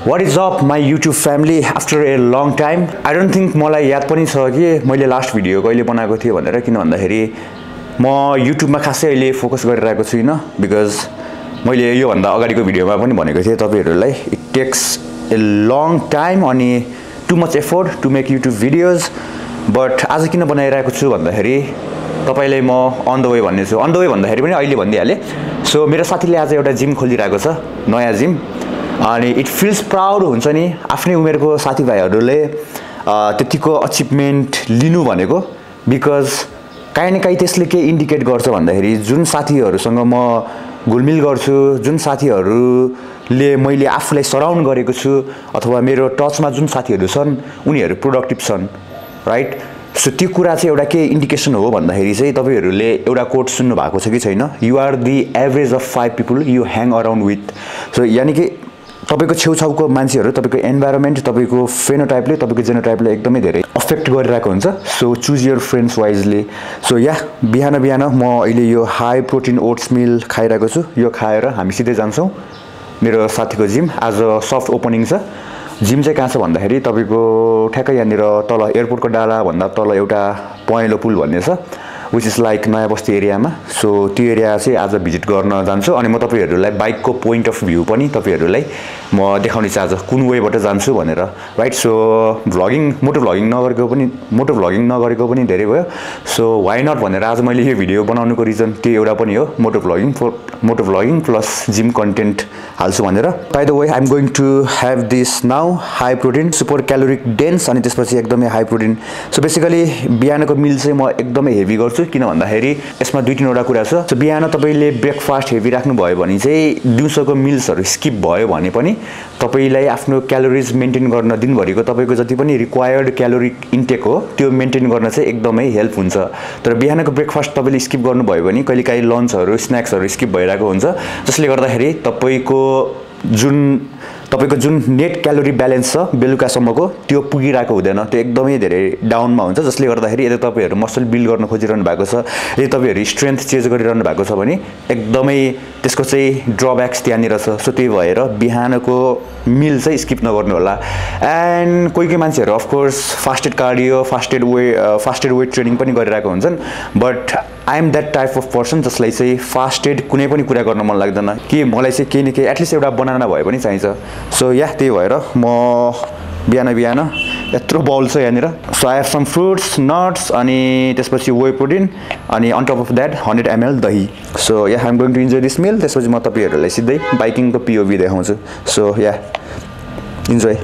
What is up my YouTube family after a long time? I don't think मलाई याद पनि छ कि मैले लास्ट भिडियो कहिले बनाएको थिएँ भनेर किन भन्दाखेरि म युट्युबमा खासै अहिले फोकस गरिरहेको छुइनँ बिकज मैले यो भन्दा अगाडिको भिडियोमा पनि भनेको थिएँ तपाईहरुलाई it takes a long time अनि too much effort to make YouTube videos but आज किन बनाइरहेको छु भन्दाखेरि तपाईलाई म अन द वे भन्ने छु अन द वे भन्दाखेरि पनि अहिले भन्दिहाले सो मेरो साथीले आज एउटा जिम खोलिरहेको छ नयाँ जिम अनि इट फिल्स प्राउड हुन्छ नि आफ्नै उमेरको साथीभाइहरुले त्यतिको अचिभमेन्ट लिनु भनेको बिकज काहीँ न काहीँ त्यसले के इन्डिकेट गर्छ भन्दाखेरि जुन साथीहरुसँग म घुलमिल गर्छु जुन साथीहरुले मैले आफुलाई सराउन्ड गरेको छु अथवा मेरो टचमा जुन साथीहरु छन् उनीहरु प्रोडक्टिभ छन् राइट सो त्यो कुरा चाहिँ एउटा के इन्डिकेसन हो भन्दाखेरि चाहिँ तपाईहरुले एउटा कोट सुन्नु भएको छ कि छैन you are the average of 5 people you hang around with so यानी कि तपाईको छेउछाउको मान्छेहरु तपाईको एन्भाइरोमेन्ट तपाईको फेनोटाइपले तपाईको जेनोटाइपले एकदमै धेरै अफेक्ट गरिरहेको हुन्छ so choose your friends wisely so या बिहान बिहान म अहिले यो हाई प्रोटिन ओट्स मिल खाइरहेको छु यो खाएर हामी सिधै जान्छौं मेरो साथीको जिम आज सफ्ट ओपनिङ छ जिम चाहिँ कहाँ छ भन्दाखेरि तपाईको ठ्याक्कै यहाँनिर तल एयरपोर्टको डाला भन्दा तल एउटा पहेँलो पुल भन्ने छ which is like नयाँ बस्ती एरियामा सो त्यो एरिया चाहिँ आज भिजिट गर्न जान्छु अनि म तपाईहरुलाई बाइकको पोइन्ट अफ भ्यू पनि तपाईहरुलाई म देखाउने छु आज कुन वेबाट जान्छु भनेर राइट सो मोटो भ्लगिङ नगरेको पनि धेरै भयो सो व्हाई नट भनेर आज मैले यो भिडियो बनाउनुको रिजन त्यो एउटा पनि हो मोटो भ्लगिङ प्लस जिम कन्टेन्ट हाल्छु भनेर by the way I am going to have this now high protein super caloric dense अनि त्यसपछि एकदमै हाई प्रोटिन सो बेसिकली बिहानको मिल चाहिँ म एकदमै हेभी गर्छु किन भन्दाखेरि यसमा दुई तीनवटा कुरा छ सो बिहान तपाईले ब्रेकफास्ट हेभी राख्नु भयो भने चाहिँ दिउँसोको मिल्सहरु स्किप भयो भने पनि तपाईलाई आफ्नो क्यालोरिज मेन्टेन गर्न दिनभरिको तपाईको जति पनि रिक्वायर्ड क्यालोरिक इन्टेक हो त्यो मेन्टेन गर्न चाहिँ एकदमै हेल्प हुन्छ तर बिहानको ब्रेकफास्ट तपाईले स्किप गर्नु भयो भने कहिलेकाहीँ लन्चहरु स्न्याक्सहरु स्किप भइरहेको हुन्छ जसले गर्दाखेरि तपाईको जुन नेट क्यालोरी ब्यालेन्स छ बेलुकासम्मको त्यो पुगिरहेको हुँदैन त्यो एकदमै धेरै डाउनमा हुन्छ जसले गर्दाखेरि यदि तपाईहरु मसल बिल्ड गर्न खोजिरहनु भएको छ यदि तपाईहरु स्ट्रेन्थ चेन्ज गरिरहनु भएको छ भने एकदमै त्यसको चाहिँ ड्रब्याक्स त्यहाँनिर छ सो त्यही भएर बिहानको मिल चाहिँ स्किप नगर्नु होला एन्ड कोही मान्छेहरु of course fasted cardio fasted weight training पनि गरिरहेको हुन्छन् but I am that type of person जसलाई चाहिँ फास्टेड कुनै पनि कुरा गर्न मन लाग्दैन कि मलाई चाहिँ केही न केही एटलिस्ट एउटा बनाना भए पनि चाहिन्छ सो या त्यही भएर म बिहान यत्रो बाउल छ यहाँनिर so I have some fruits nuts अनि त्यसपछि वे प्रोटिन अनि on top of that 100 ml दही सो या I am going to enjoy this meal त्यसपछि म तपाईहरुलाई सिधै बाइकिङको पिओभी देखाउँछु सो या इन्जोय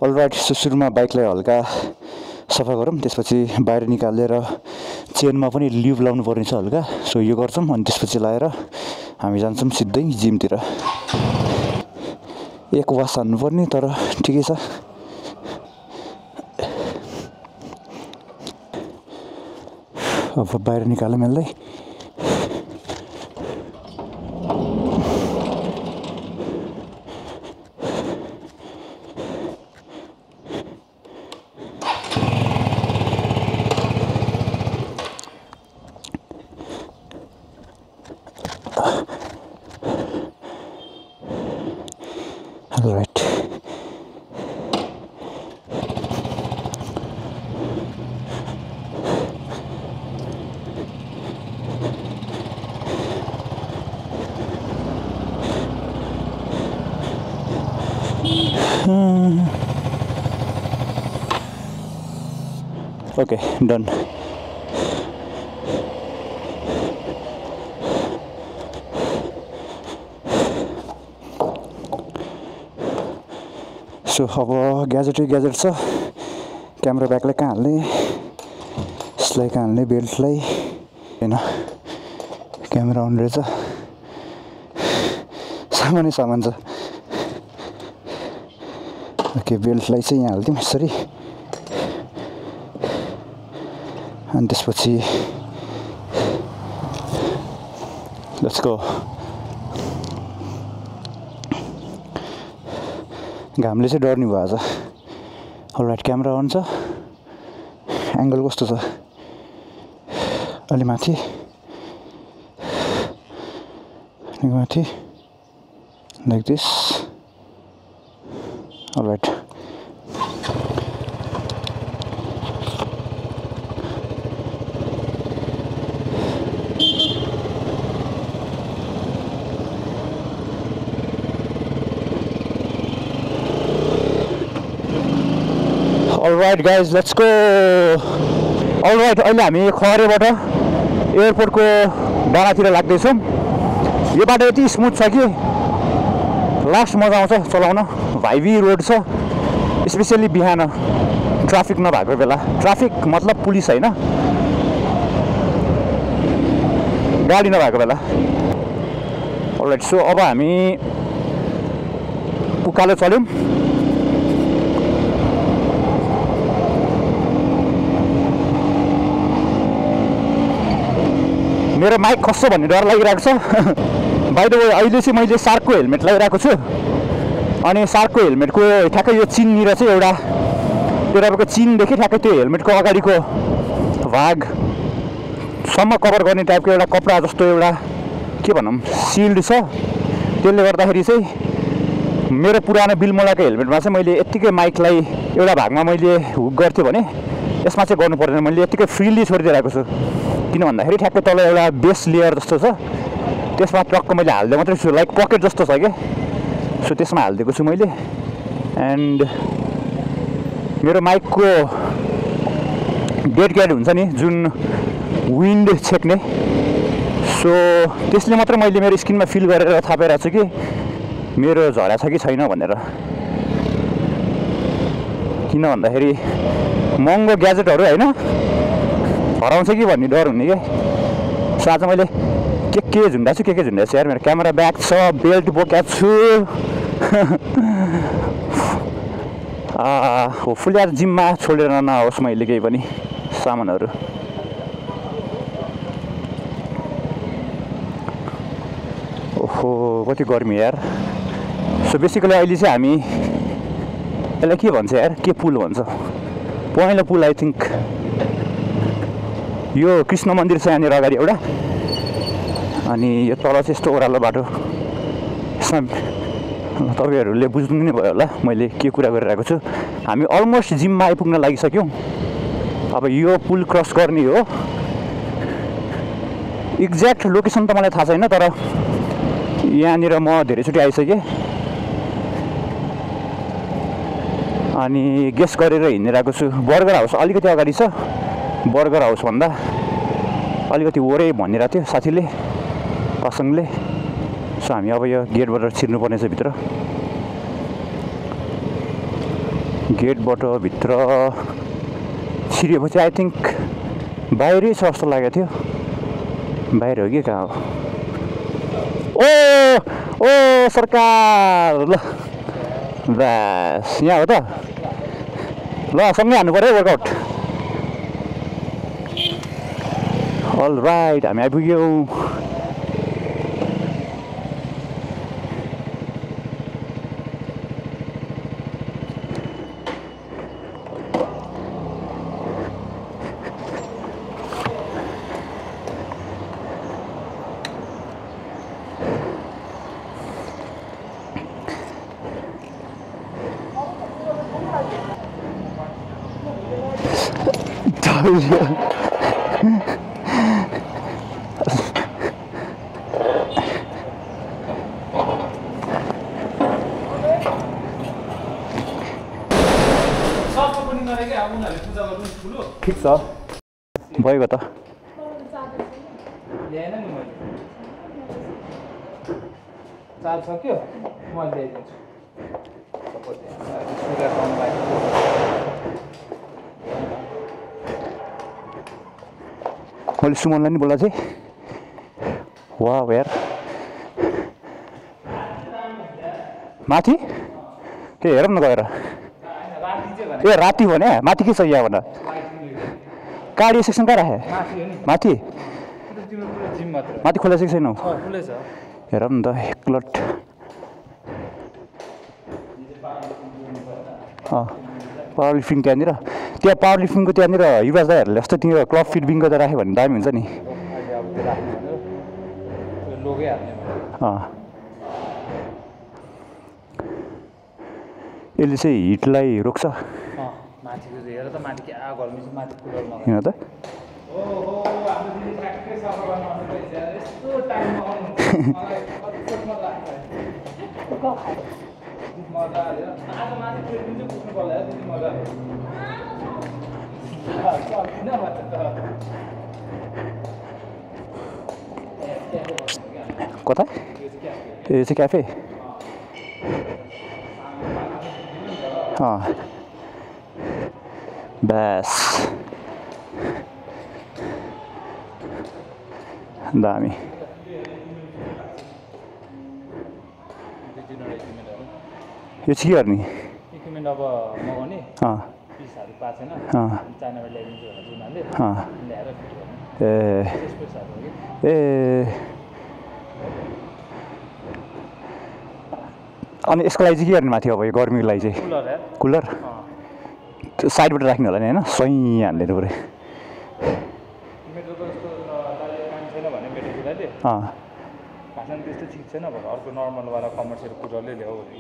अलराइट सो सुरुमा बाइकलाई हल्का सफा गरौँ त्यसपछि बाहिर निकालेर चेनमा पनि ल्युब लाउनु पर्ने छ हल्का सो यो गर्छौं अनि त्यसपछि लाएर हामी जान्छौं सिधै जिमतिर एक वास हान्नु पर्ने तर ठिकै छ अब बाहिर निकाल्न मिल्दै Right. Okay, done. सो अब ग्याजेट छ क्यामेरा ब्यागलाई कहाँ हाल्ने यसलाई कहाँ हाल्ने बेल्टलाई हैन क्यामेरा अन रहेछ सामान छ ओके बेल्टलाई चाहिँ यहाँ हाल्दिउँ यसरी अनि त्यसपछि लेट्स गो घामले चाहिँ डर्नी भयो आज अलराइट क्यामेरा अन छ एंगल कस्तो छ अलि माथि माथि like this. All right. Alright guys, let's go. Alright, अहिले हामी खरेबाट एयरपोर्टको डाँडातिर लाग्दैछौँ। यो बाटो यति स्मुथ छ कि लास्ट मजा आउँछ चलाउन। भाइभी रोड छ, स्पेसली बिहान ट्राफिक नभएको बेला। ट्राफिक मतलब पुलिस हैन, गाडी नभएको बेला। अलराइट, सो अब हामी उकालो चल्यौँ। मेरो माइक खस्छ भन्ने डर लागिरहेको छ। बाइ द वे, अहिले चाहिँ मैले सार्कको हेलमेट लगाइरहेको छु। अनि सार्कको हेलमेटको ठ्याक्कै यो चिननिर चाहिँ एउटा त्यो तपाईँको चिनदेखि ठ्याक्कै त्यो हेलमेटको अगाडिको भागसम्म कभर गर्ने टाइपको एउटा कपडा जस्तो एउटा के भनौँ सिल्ड छ। त्यसले गर्दाखेरि चाहिँ मेरो पुरानो बिलमोलाको हेलमेटमा चाहिँ मैले यत्तिकै माइकलाई एउटा भागमा मैले हुक गर्थेँ भने यसमा चाहिँ गर्नु पर्दैन। मैले यत्तिकै फ्रिली छोडिदिइरहेको छु, किन भन्दाखेरि ठ्याक्कै तल एउटा बेस लेयर जस्तो छ, त्यसमा टक्क मैले हालिदिएको मात्रै छु। लाइक पकेट जस्तो छ क्या, सो त्यसमा हालिदिएको छु मैले। एन्ड मेरो माइकको डेड क्याट हुन्छ नि जुन विन्ड छेक्ने, सो त्यसले मात्रै मैले मेरो स्किनमा फिल गरेर थाहा पाइरहेको छु कि मेरो झरा छ कि छैन भनेर। किन भन्दाखेरि महँगो ग्याजेटहरू होइन हराउँछ कि भन्ने डर हुने क्या। सो आज मैले के झुन्डाछु के झुन्डाछु यार। मेरो क्यामेरा ब्याग छ, बेल्ट बोकेको छु। होपफुली आज जिममा छोडेर नआओस् मैले केही पनि सामानहरू। ओहो कति गर्मी यार। सो बेसिकली अहिले चाहिँ हामी यसलाई के भन्छ यार, के पुल भन्छ, पहेँलो पुल आई थिङ्क। यो कृष्ण मन्दिर छ यहाँनिर अगाडि एउटा, अनि यो तल चाहिँ यस्तो ओह्रालो बाटो। यसमा तपाईँहरूले बुझ्नु नै भयो होला मैले के कुरा गरिरहेको छु। हामी अलमोस्ट जिममा आइपुग्न लागिसक्यौँ। अब यो पुल क्रस गर्ने हो। एक्ज्याक्ट लोकेसन त मलाई थाहा छैन, तर यहाँनिर म धेरैचोटि आइसकेँ अनि गेस गरेर हिँडिरहेको छु। बर्गर हाउस अलिकति अगाडि छ, बर्गर हाउस भन्दा अलिकति वरै भनिरहेको थियो साथीले, प्रसङ्गले। सो हामी अब यो गेटबाट छिर्नुपर्ने छ भित्र। गेटबाट भित्र छिरेपछि आई थिङ्क बाहिरै छ जस्तो लागेको थियो। बाहिर हो कि कहाँ हो? ओ सरकार, ल बस यहाँ हो त। ल सँगै हान्नु पऱ्यो वर्कआउट। अल राइट, हामी आइपुग्यौँ। ठिक छ भएको त। चार्ज सक्यो म ल्याइदिन्छु। मैले सुमनलाई नि बोला चाहिँ वाह यार। माथि के हेरौँ न गएर। ए राति भने माथि के छ यहाँ भन। गाडी सेक्सन कहाँ राखे? माथि माथि खोला छैनौ? हेरौँ न त एकलट। पावर लिफ्टिङ त्यहाँनिर, त्यहाँ पावर लिफ्टिङको त्यहाँनिर युवराज दाईहरूले जस्तो तिनीहरू क्लब फिट विङको त राख्यो भने दामी हुन्छ नि। यसले चाहिँ हिटलाई रोक्छ माथिको हेर त माथि क्या गर्मी चाहिँ माथि कुलर लगाएर किन त ओहो हाम्रो दिदी ठ्याक्कै सफा गर्न आउँछ यस्तो टाइममा आउनु मलाई कति लाग्छ मजा आयो आज माथि ट्रेन चाहिँ पुग्नु पर्ला दिदी मजा किन भन्छ त कता यो चाहिँ क्याफे बस दामी यो चाहिँ के गर्ने इक्विपमेन्ट अब मगाउने पिसहरू पाएको छैन चाइनाबाट ल्याइदिन्छु भनेर जुनाले ल्याएर फिट गर्ने अनि यसको लागि चाहिँ के गर्ने माथि अब यो गर्मीको लागि चाहिँ कुलर त्यो साइडबाट राख्ने होला नि होइन सही हाल्ने त पुरै मेट्रोको जस्तो काम छैन भने मेट्रोतिरले भाषण त्यस्तो ठिक छैन भने अर्को नर्मलवाला कमर्सियल कुलरले ल्याऊ भने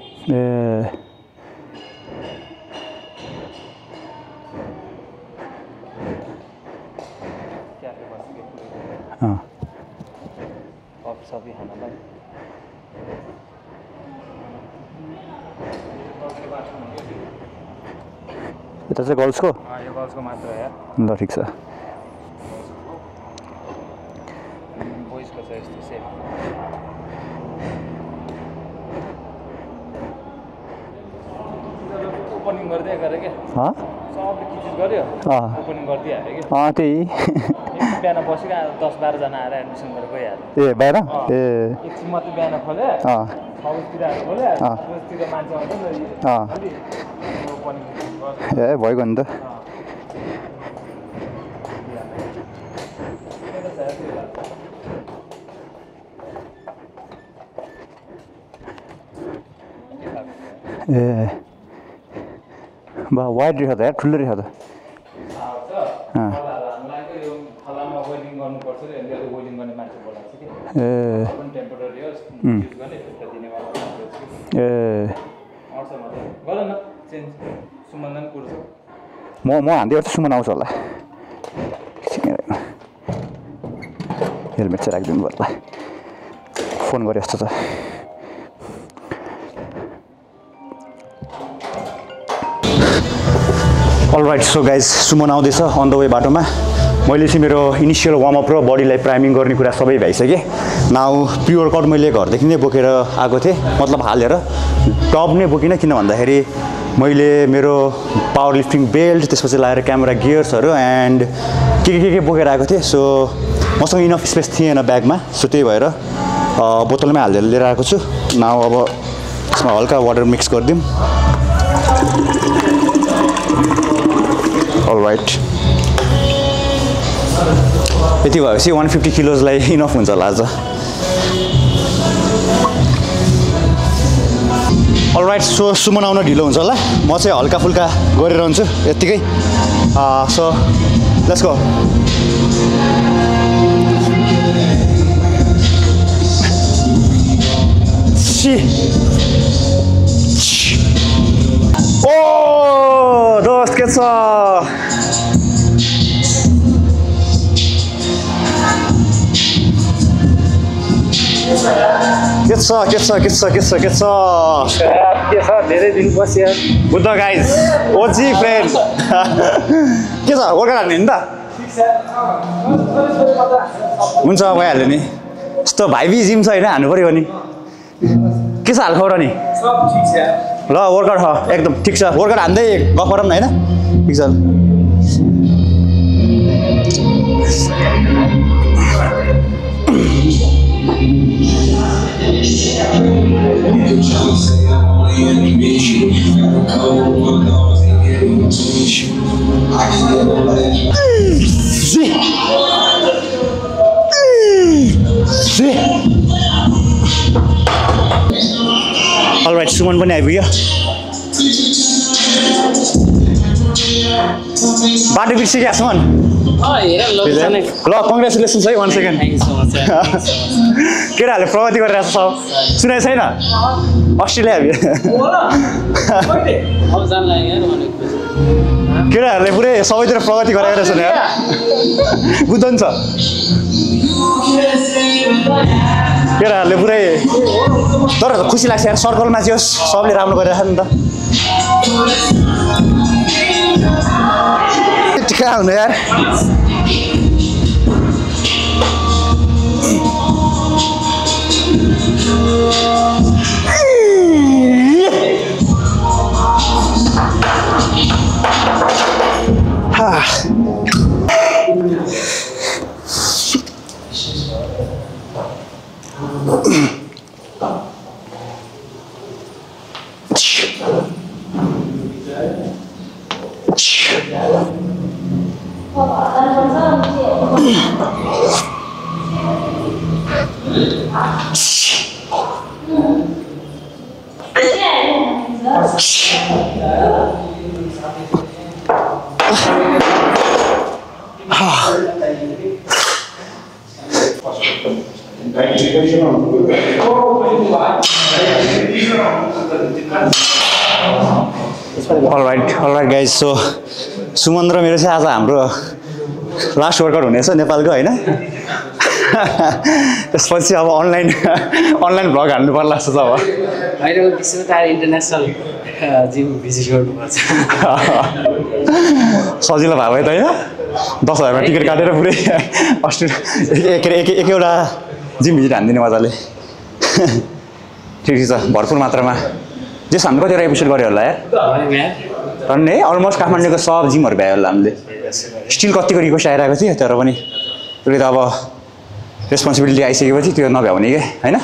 कफी सफी खानालाई यता चाहिँ गर्ल्सको यो गर्ल्सको मात्र हो ल ठिक छ बोइजको छ यस्तो सेम ओपनिङ गर्दै गरेँ क्या सबले किचिज गऱ्यो ओपनिङ गरिदिइहाल्यो कि त्यही बिहान बसेको 10-12 जना आएर एडमिसन गरेर गइहाल्यो ए बाहिर एकछिन मात्रै बिहान खोले 6 बजीतिर आएर खोले 8 बजीतिर मान्छे आउँछ नि ओपनिङ ए भइगयो नि त ए बा वाइड रहेछ त यार ठुलो रहेछ त म हान्दै गर्छु सुमन आउँछ होला हेलमेट चाहिँ राखिदिनु पर्ला फोन गरे जस्तो छ अलराइट सो गाइज सुमन आउँदैछ अन द वे बाटोमा मैले चाहिँ मेरो इनिसियल वार्मअप र बडीलाई प्राइमिङ गर्ने कुरा सबै भइसकेँ नाउ प्योर कट मैले घरदेखि नै बोकेर आएको थिएँ मतलब हालेर टप नै बोकिनँ किन भन्दाखेरि मैले मेरो पावर लिफ्टिङ बेल्ट त्यसपछि लगाएर क्यामेरा गियर्सहरू एन्ड के बोकेर आएको थिएँ सो मसँग इनफ स्पेस थिएन ब्यागमा सो त्यही भएर बोतलमै हालेर लिएर आएको छु नाउ अब यसमा हल्का वाटर मिक्स गरिदिउँ अलराइट यति भएपछि 150 किलोजलाई इनफ हुन्छ होला आज अलराइट सो सुमन आउन ढिलो हुन्छ होला म चाहिँ हल्का फुल्का गरेर हुन्छु यत्तिकै सो लेट्स गो ओ दोस्त के छ के छ धेरै दिन बस्यो बुद्ध गाइज ओजी फ्रेन्ड के छ वर्कर हाल्ने नि त हुन्छ भइहाल्यो नि यस्तो भाइबी जिम छ होइन हान्नु पऱ्यो नि के छ हालखबर नि सब ठिक छ ल वर्कर एकदम ठिक छ वर्कर हान्दै गफ गरौँ न होइन ठिक छ अलराइट सुमन पनि आइपुग्यो बाटो बिर्सिके आसमान ल कङ्ग्रेचुलेसन्स है 1 सेकेन्ड केटाहरूले प्रगति गरिरहेको छ सब सुनेको छैन अस्ट्रेलिया केटाहरूले पुरै सबैतिर प्रगति गराइरहेको छ यार बुझ्दैन छ केटाहरूले पुरै तर खुसी लाग्छ यार सर्कलमा चाहिँ सबले राम्रो गरिरहेको छ नि त कहाँ हुनु यार अलराइट गाइज सो सुमन र मेरो चाहिँ आज हाम्रो लास्ट वर्कआउट हुनेछ नेपालको होइन त्यसपछि अब अनलाइन भ्लग हाल्नु पर्ला जस्तो छ अब इन्टरनेसनल जिम भिजिट गर्नुपर्छ सजिलो भयो त होइन 10,000 टिकट काटेर पुरै अस्ट्रेलिया एकवटा जिम भिजिट हानिदिने मजाले ठिक छ भरपुर मात्रामा जे हाम्रो कतिवटा एपिसोड गऱ्यो होला यार झन् है अलमोस्ट काठमाडौँको सब जिमहरू भ्यायो होला हामीले स्टिल कतिको रिक्वेस्ट आइरहेको थियो तर पनि त्यसले त अब रेस्पोन्सिबिलिटी आइसकेपछि त्यो नभ्याउने क्या होइन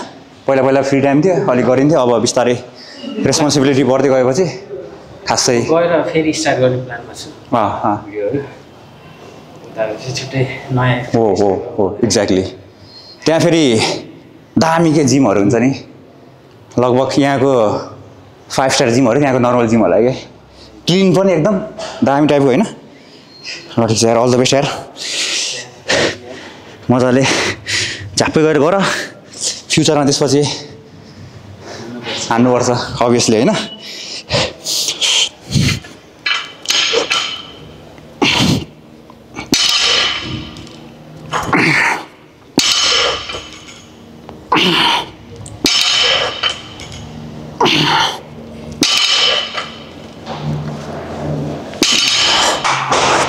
पहिला फ्री टाइम थियो अलिक गरिन्थ्यो अब बिस्तारै रेस्पोन्सिबिलिटी बढ्दै गएपछि खासै गएर फेरि स्टार्ट गर्ने प्लानमा छु छुट्टै नयाँ हो एक्ज्याक्टली त्यहाँ फेरि दामी के जिमहरू हुन्छ नि लगभग यहाँको 5 स्टार जिमहरू त्यहाँको नर्मल जिम होला क्या क्लिन पनि एकदम दामी टाइपको होइन ल ठिक छ यार अल द बेस्ट यार मजाले झाप्पै गरेर गर फ्युचरमा त्यसपछि हान्नुपर्छ अभियसली होइन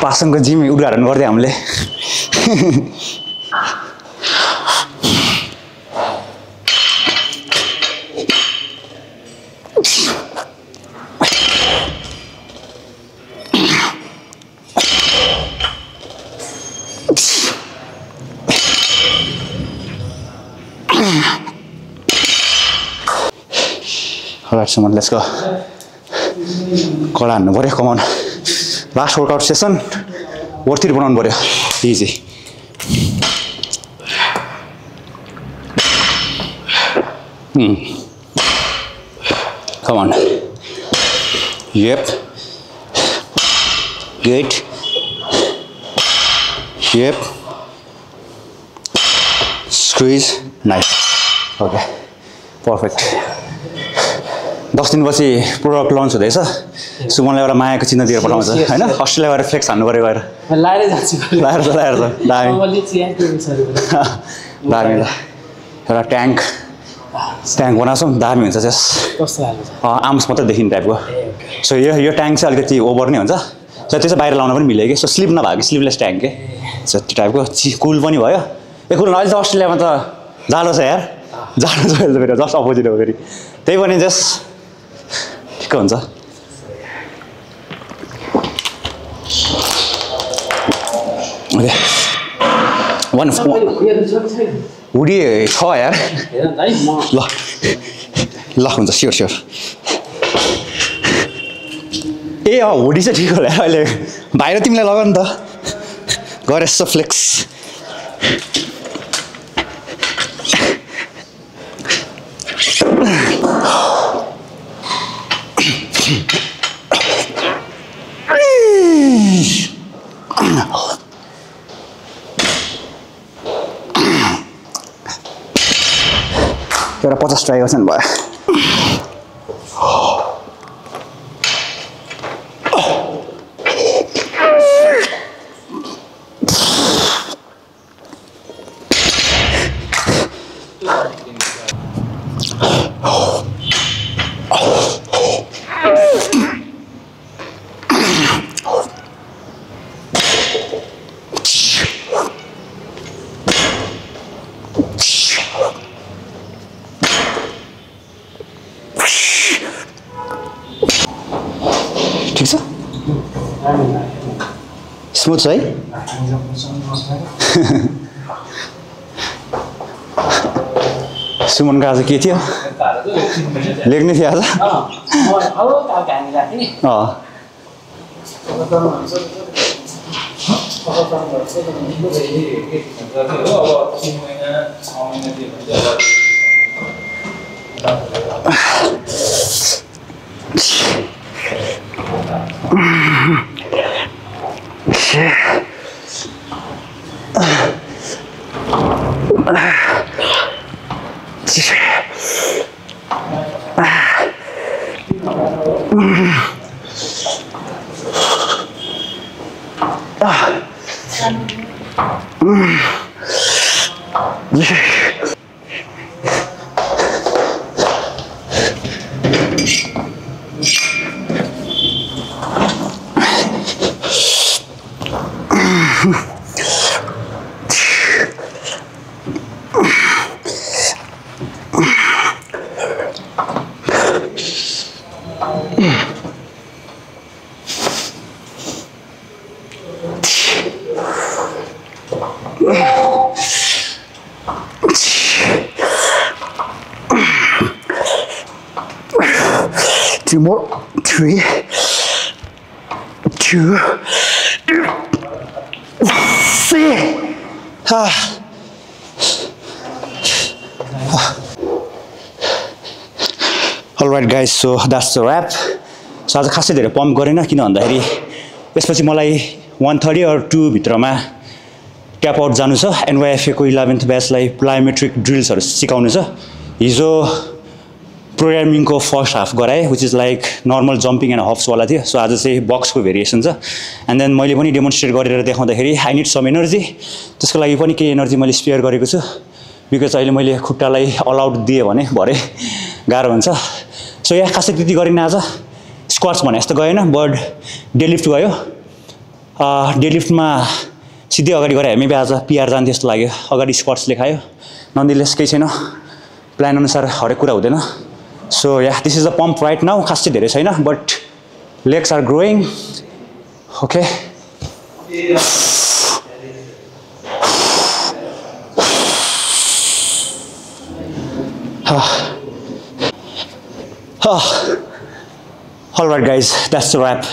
पासङको जिम उद्घाटन गर्दै हामीले Alright, let's go. कडा हान्नु पर्यो कमान last workout session worth it बनाउनु पर्यो easy Come on. Yep. Good. Yep. Squeeze. Nice. Okay. Perfect. 10 दिनपछि प्रोडक्ट लन्च हुँदैछ सुमनलाई एउटा मायाको चिन्ह दिएर पठाउँछ होइन अस्ट्रेलिया गएर फ्लेक्स हान्नु पऱ्यो गएर लाएर जान्छु लाएर त दामी दामी एउटा ट्याङ्क बनाउँछौँ दामी हुन्छ त्यस आर्म्स मात्रै देखिने टाइपको सो यो ट्याङ्क चाहिँ अलिकति ओभर नै हुन्छ सो त्यसो बाहिर लाउन पनि मिल्यो कि सो स्लिप नभएको कि स्लिपलेस ट्याङ्क के सो त्यो टाइपको कुल पनि भयो यो कुल अहिले त अस्ट्रेलियामा त जाडो छ यार जाडो छ अहिले त फेरि जस्ट अपोजिट हो फेरि त्यही पनि जस्ट ठिक्क हुन्छ ओके हुडी छ यार ल हुन्छ स्योर ए हुडी चाहिँ ठिक होला अहिले बाहिर तिमीलाई लगा नि त गएर यसो फ्लेक्स एउटा 50 ट्राई गर्छ नि भयो ठिक छ स्मुथ छ है सुमनको आज के थियो लेख्ने थियो आज Two more. 3, 2, 3. Alright guys, so that's the wrap. So आज खासै धेरै पम्प गरेन किन भन्दाखेरि यसपछि मलाई 1:30 or 2 भित्रमा ट्याप आउट जानु छ NYFA को 11th ब्याचलाई प्लायोमेट्रिक ड्रिल्सहरु सिकाउनु छ हिजो प्रोग्रामिङ को फर्स्ट हाफ गराए which is like normal jumping and hops वाला थियो सो आज चाहिँ बक्स को भेरिएसन छ एन्ड देन मैले पनि डेमोन्स्ट्रेट गरेर देखाउँदाखेरि आई नीड सम एनर्जी त्यसको लागि पनि केही एनर्जी मैले स्पेयर गरेको छु बिकज अहिले मैले खुट्टालाई अल आउट दिए भने भरे गाह्रो हुन्छ सो यहाँ खासै त्यति गरिन आज स्क्वाट्स भने जस्तो गएन बट डेडलिफ्ट गयो डेडलिफ्टमा सिधै अगाडि गरे हामी आज पिआर जान्थ्यो जस्तो लाग्यो अगाडि स्क्वाट्सले खायो नन्दिलेस केही छैन प्लान अनुसार हरेक कुरा हुँदैन So yeah, this is the pump right now. खासै धेरै छैन but legs are growing. Okay. All right guys, that's the wrap.